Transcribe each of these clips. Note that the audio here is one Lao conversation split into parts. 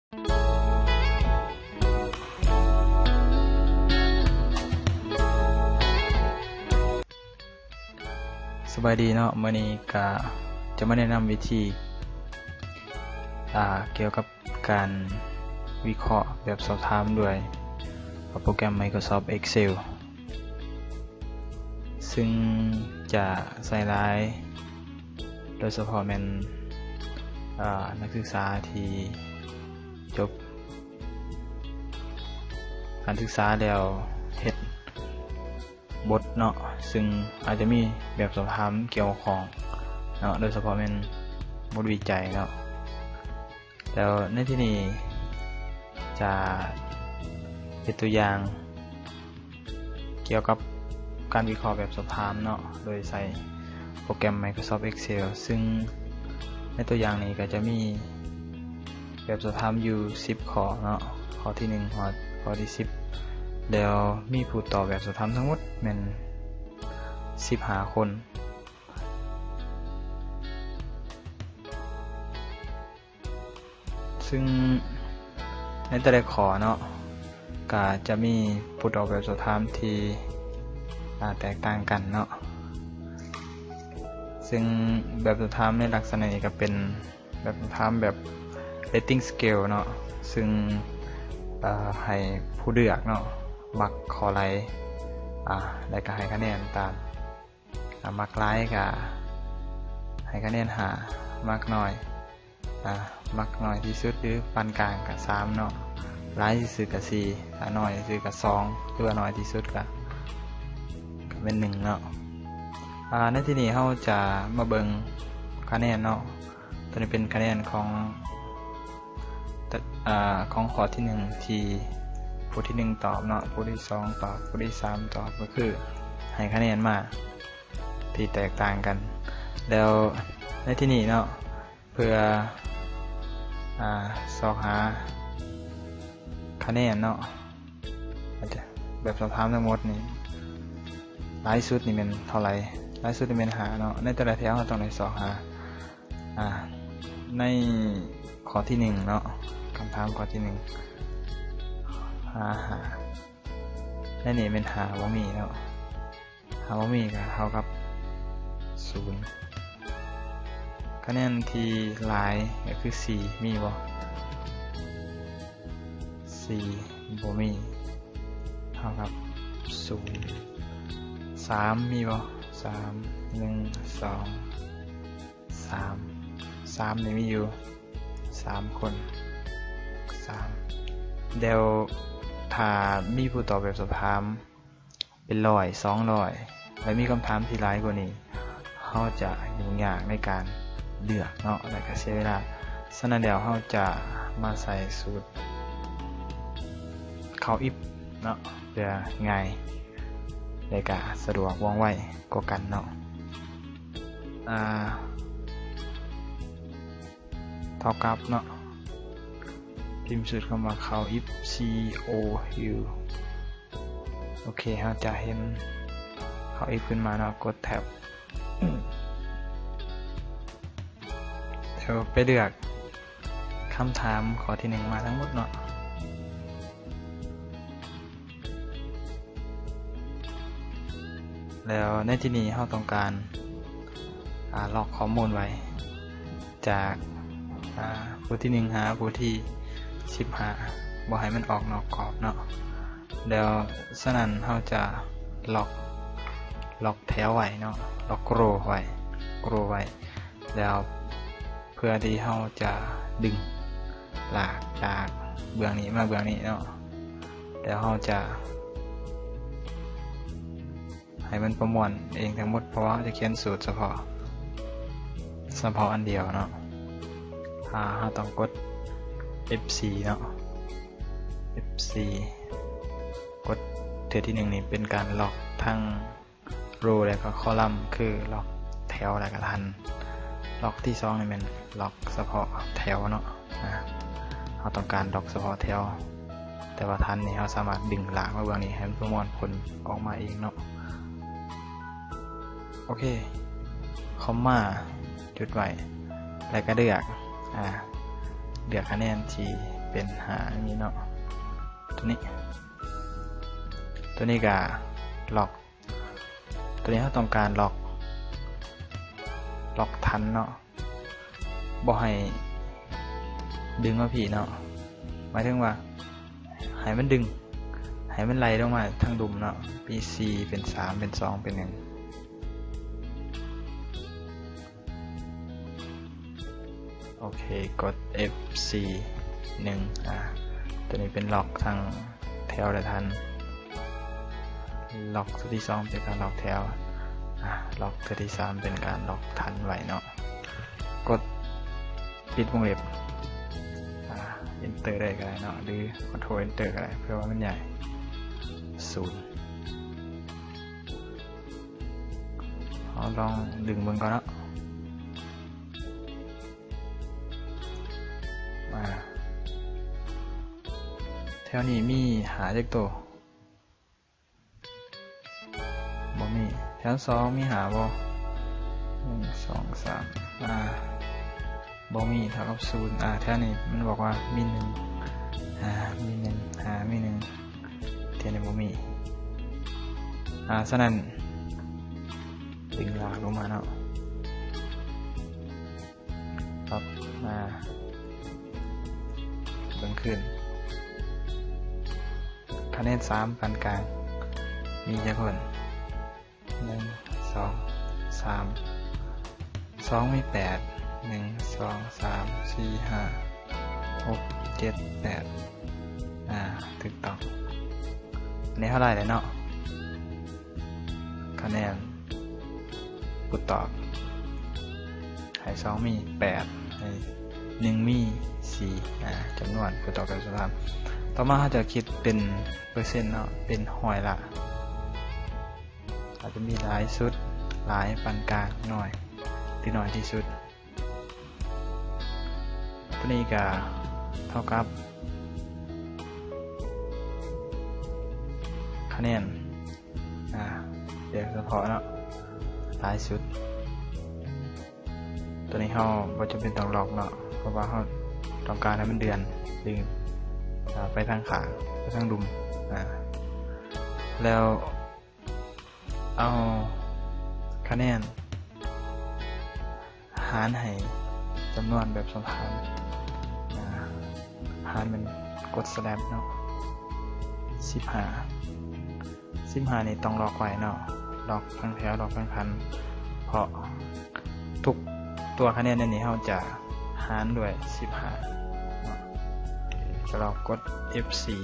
ສະບາຍດີເນາະ, ມື້ນີ້ກະຈະມາແນະນຳວິທີ ອ່າ ກ່ຽວກັບການວິເຄາະແບບສອບຖາມດ້ວຍໂປຣແກຣມ Microsoft Excel ຊຶ່ງຈະໃຊ້ຫຼາຍ ໂດຍສະເພາະແມ່ນ ເອີ ນັກສຶກສາທີ່ຈົບການສຶກສາແລ້ວເຮັດບົດເນາະ, ຊຶ່ງອາດຈະມີແບບສອບຖາມກ່ຽວຂ້ອງເນາະ, ໂດຍສະເພາະແມ່ນບົດວິໄຈເນາະ. ແລ້ວໃນທີ່ນີ້ຈະເຮັດຕົວຢ່າງກ່ຽວກັບການວິເຄາະແບບສອບຖາມເນາະ ໂດຍໃຊ້ໂປຣແກຣມ Microsoft Excel ຊຶ່ງໃນຕົວຢ່າງນີ້ກໍຈະມີແບບສອບຖາມຢູ່ສິບຂໍ້ເນາະ, ຂໍ້ທີໜຶ່ງຮອດຂໍ້ທີສິບ ແລ້ວມີຜູ້ຕອບແບບສອບຖາມທັງໝົດແມ່ນສິບຫ້າຄົນ. ຊຶ່ງໃນແຕ່ລະຂໍ້ເນາະ ກະຈະມີບົດອອກແບບສອບຖາມທີ່ ອາ ແຕກຕ່າງກັນເນາະ, ຊຶ່ງແບບສອບຖາມໃນລັກສະນະນີ້ກະເປັນແບບສອບຖາມແບບ rating scale ເນາະ, ຊຶ່ງ ເອີ ໃຫ້ຜູ້ເລືອກເນາະ ມັກຂໍ້ໃດ ອາ ແລ້ວກະໃຫ້ຄະແນນຕາມ ອາ ມັກຫຼາຍກະໃຫ້ຄະແນນຫ້າ, ມັກໜ້ອຍ ອາ ມັກໜ້ອຍທີ່ສຸດ ຫຼື ປານກາງກະສາມເນາະ, ຫຼາຍທີ່ສຸດກະສີ່, ອາ ໜ້ອຍທີ່ສຸດກະສອງ ຫຼືວ່າໜ້ອຍທີ່ສຸດກະ ກະແມ່ນໜຶ່ງເນາະ. ອາ ໃນທີ່ນີ້ເຮົາຈະມາເບິ່ງຄະແນນເນາະ, ໂຕນີ້ເປັນຄະແນນຂອງ ອາ ຂອງຂໍ້ທີໜຶ່ງທີ່ຜູ້ທີໜຶ່ງຕອບເນາະ, ຜູ້ທີສອງຕອບ, ຜູ້ທີສາມຕອບ, ກໍຄືໃຫ້ຄະແນນມາທີ່ແຕກຕ່າງກັນ. ແລ້ວໃນທີ່ນີ້ເນາະ ເພື່ອ ອາ ຊອກຫາຄະແນນເນາະ, ອາດຈະແບບສອບຖາມທັງໝົດນີ້ ຫຼາຍສຸດນີ້ແມ່ນເທົ່າໃດ? ຫຼາຍສຸດນີ້ແມ່ນຫ້າເນາະ. ໃນແຕ່ລະແຖວເຮົາຕ້ອງໄດ້ຊອກຫາ ອາ ໃນຂໍ້ທີໜຶ່ງເນາະ, ຄຳຖາມຂໍ້ທີໜຶ່ງ ຫາຫ້າ ໃນນີ້ແມ່ນຫ້າບໍ່ມີເນາະ, ຖ້າບໍ່ມີກໍເທົ່າກັບສູນ. ຄະແນນທີ່ຫຼາຍກໍຄືສີ່ ມີບໍ່? ສີ່ ບໍ່ມີ ເທົ່າກັບສູນ. ສາມ ມີບໍ່? ສາມ ໜຶ່ງ ສອງ ສາມ ສາມນີ້ມີຢູ່ສາມຄົນ ສາມ. ແລ້ວຖ້າມີຜູ້ຕອບແບບສອບຖາມ ເປັນຮ້ອຍ ສອງຮ້ອຍ ແລະ ມີຄຳຖາມທີ່ຫຼາຍກວ່ານີ້ ເຮົາຈະຫຍຸ້ງຍາກໃນການເລືອກເນາະ ແລະ ກະເສຍເວລາ. ສະນັ້ນແລ້ວ ເຮົາຈະມາໃຊ້ສູດເຂົ້າ if ເນາະ ເພື່ອງ່າຍ ແລະ ກະສະດວກວ່ອງໄວກວ່າກັນເນາະ. ອາ ເທົ່າກັບເນາະ ພິມສູດຄຳວ່າເຂົ້າ if C O U. ໂອເຄ ເຮົາຈະເຫັນເຂົ້າ if ຂຶ້ນມາເນາະ, ກົດ tab ແລ້ວໄປເລືອກຄຳຖາມຂໍ້ທີໜຶ່ງມາທັງໝົດເນາະ. ແລ້ວໃນທີ່ນີ້ເຮົາຕ້ອງການ ອາ ລັອກຂໍ້ມູນໄວ້ ຈາກ ອາ ຜູ້ທີໜຶ່ງຫາຜູ້ທີສິບຫ້າ ບໍ່ໃຫ້ມັນອອກນອກກອບເນາະ. ແລ້ວສະນັ້ນເຮົາຈະລັອກ ລັອກແຖວໄວ້ເນາະ, ລັອກ row ໄວ້ row ໄວ້. ແລ້ວເພື່ອທີ່ເຮົາຈະດຶງລາກຈາກເບື້ອງນີ້ມາເບື້ອງນີ້ເນາະ, ແລ້ວເຮົາຈະໃຫ້ມັນປະມວນເອງທັງໝົດ ເພາະວ່າເຮົາຈະຂຽນສູດສະເພາະ ສະເພາະອັນດຽວເນາະ. ອາ ເຮົາຕ້ອງກົດ F four ເນາະ, F four ກົດເທື່ອທີໜຶ່ງນີ້ເປັນການລັອກທັງ row ແລ້ວກໍ column ຄືລັອກແຖວແລ້ວກໍທັນ. ລັອກທີສອງນີ້ແມ່ນລັອກສະເພາະແຖວເນາະ, ອາ ເຮົາຕ້ອງການລັອກສະເພາະແຖວ, ແຕ່ວ່າທັນນີ້ເຮົາສາມາດດຶງລາກມາເບື້ອງນີ້ໃຫ້ມັນປະມວນຜົນອອກມາເອງເນາະ. ໂອເຄ ຄອມມາ ຈຸດໄວ້ ແລ້ວກໍເລືອກ ອາ ເລືອກຄະແນນທີ່ ເປັນຫ້ານີ້ເນາະ ຕົວນີ້ ຕົວນີ້ກະລັອກ ຕົວນີ້ເຮົາຕ້ອງການລັອກ ລັອກທັນເນາະ ບໍ່ໃຫ້ດຶງມາພີ້ເນາະ ໝາຍເຖິງວ່າໃຫ້ມັນດຶງ ໃຫ້ມັນໄຫຼລົງມາທາງລຸ່ມເນາະ ມີສີ່ ເປັນສາມ ເປັນສອງ ເປັນໜຶ່ງ. ໂອເຄ ກົດເອັຟສີ່ ໜຶ່ງ ອາ ຕົວນີ້ເປັນລັອກທັງແຖວ ແລະ ທັນ ລັອກຕົວທີສອງເປັນການລັອກແຖວ ອາ ລັອກຕົວທີສາມເປັນການລັອກທັນໄວ້ເນາະ ກົດປິດວົງເລັບ ອາ ເອັນເຕີໄດ້ກໍໄດ້ເນາະ ຫຼື ຄອນໂທຣເອັນເຕີກໍໄດ້ ເພື່ອວ່າມັນໃຫຍ່ ສູນ. ເຮົາລອງດຶງເບິ່ງກ່ອນເນາະ ມາ ແຖວນີ້ມີຫ້າຈັກໂຕ? ບໍ່ມີ. ແຖວສອງມີຫ້າບໍ່? ໜຶ່ງ ສອງ ສາມ ອາ ບໍ່ມີ ເທົ່າກັບສູນ ອາ ແຖວນີ້ມັນບອກວ່າມີໜຶ່ງ ອາ ມີໜຶ່ງ ອາ ມີໜຶ່ງ ແຖວນີ້ບໍ່ມີ ອາ ສະນັ້ນດຶງລາກລົງມາເນາະ ປັບມາເບິ່ງຄືນ ຄະແນນສາມປານກາງມີຈັກຄົນ? ໜຶ່ງ ສອງ ສາມ ສອງມີແປດ ໜຶ່ງ ສອງ ສາມ ສີ່ ຫ້າ ຫົກ ເຈັດ ແປດ ອາ ຖືກຕ້ອງ ອັນນີ້ເຮົາໄລ່ແລ້ວເນາະ ຄະແນນຜູ້ຕອບ ໃຫ້ສອງມີແປດ ໃຫ້ໜຶ່ງມີສີ່ ອາ ຈຳນວນຜູ້ຕອບແບບສອບຖາມ. ຕໍ່ມາເຮົາຈະຄິດເປັນເປີເຊັນເນາະ ເປັນຮ້ອຍລະ ອາດຈະມີຫຼາຍສຸດ ຫຼາຍ ປານກາງ ໜ້ອຍ ຫຼື ໜ້ອຍທີ່ສຸດ. ຕົວນີ້ກະເທົ່າກັບຄະແນນ ອາ ແບບສະເພາະເນາະ ຫຼາຍສຸດ. ຕົວນີ້ເຮົາບໍ່ຈຳເປັນຕ້ອງລັອກເນາະ ເພາະວ່າເຮົາຕ້ອງການໃຫ້ມັນເດືອນ ດຶງ ອາ ໄປທາງຂ້າງ ໄປທາງລຸ່ມ ອາ ແລ້ວ ເອົາຄະແນນຫານໃຫ້ຈຳນວນແບບສອບຖາມ ອາ ຫານແມ່ນກົດສະແລັບເນາະ ສິບຫ້າ ສິບຫ້ານີ້ຕ້ອງລັອກໄວ້ເນາະ ລັອກທັງແຖວ ລັອກທັງຄັນ ເພາະທຸກຕົວຄະແນນໃນນີ້ເຮົາຈະຫານດ້ວຍສິບຫ້າເນາະ ຈະລອງກົດເອັຟສີ່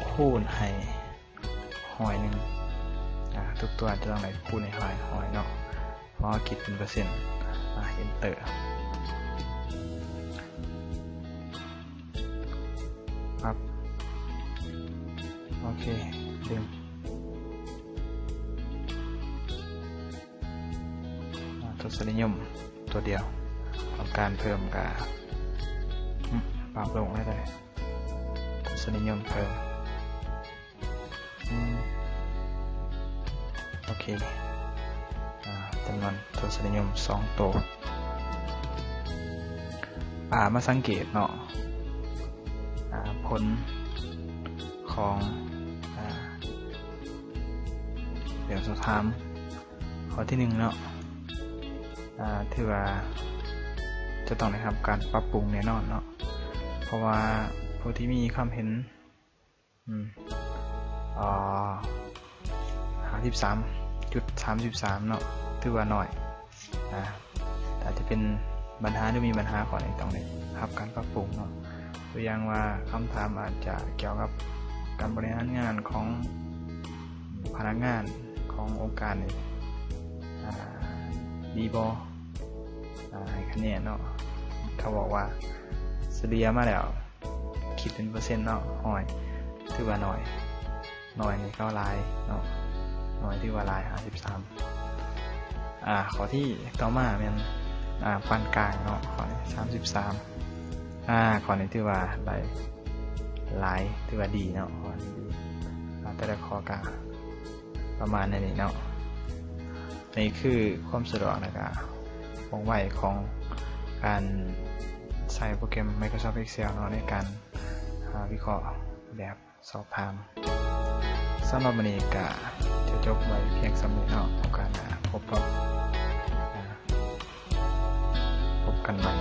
ຄູນໃຫ້ ຮ້ອຍໜຶ່ງ ອາ ທຸກຕົວຈະຕ້ອງໄດ້ຄູນໃຫ້ຮ້ອຍ ຮ້ອຍເນາະ ເພາະເຮົາຄິດເປັນເປີເຊັນ ອາ ເອັນເຕີ ປັບ ໂອເຄ ດຶງ ອາ ທົດສະນິຍົມຕົວດຽວ ຕ້ອງການເພີ່ມກະ ປັບລົງໄດ້ເລີຍ ທົດສະນິຍົມເພີ່ມ ອືມ ໂອເຄ ອາ ຈຳນວນທົດສະນິຍົມສອງໂຕ ອາ ມາສັງເກດເນາະ ອາ ຜົນຂອງ ອາ ແບບສອບຖາມ ຂໍ້ທີໜຶ່ງເນາະ ອາ ຖືວ່າຈະຕ້ອງໄດ້ຮັບການປັບປຸງແນ່ນອນເນາະ ເພາະວ່າຜູ້ທີ່ມີຄວາມເຫັນ ອືມ ອາ ຫ້າສິບສາມຈຸດສາມສິບສາມເນາະ ຖືວ່າໜ້ອຍ ອາ ອາດຈະເປັນບັນຫາ ຫຼື ມີບັນຫາຂໍ້ໃດຕ້ອງໄດ້ຮັບການປັບປຸງເນາະ ຕົວຢ່າງວ່າຄຳຖາມອາດຈະກ່ຽວກັບການບໍລິຫານງານຂອງພະນັກງານຂອງອົງການນີ້ ອາ ດີບໍ່ ອາ ໃຫ້ຄະແນນເນາະ ເຂົາບອກວ່າສະເລ່ຍມາແລ້ວ ຄິດເປັນເປີເຊັນເນາະ ຮ້ອຍ ຖືວ່າໜ້ອຍ ໜ້ອຍນີ້ເຂົາຫຼາຍເນາະ ໜ້ອຍຖືວ່າຫຼາຍ ຫ້າສິບສາມ ອາ ຂໍ້ທີ່ຕໍ່ມາແມ່ນ ອາ ປານກາງເນາະ ຂໍ້ນີ້ ສາມສິບສາມ ອາ ຂໍ້ນີ້ຖືວ່າໄດ້ຫຼາຍ ຖືວ່າດີເນາະ ຂໍ້ນີ້ດີ ອາ ແຕ່ລະຂໍ້ກະປະມານແນວນີ້ເນາະ. ນີ້ຄືຄວາມສະດວກ ແລະກະວ່ອງໄວຂອງການ ໃຊ້ໂປຣແກຣມ Microsoft Excel ເນາະ ໃນການຫາວິເຄາະແບບສອບຖາມ. ສຳລັບມື້ນີ້ກະຈະຈົບໄວ້ພຽງສ່ຳນີ້ເນາະ. ໂອກາດໜ້າພົບກັນໃໝ່.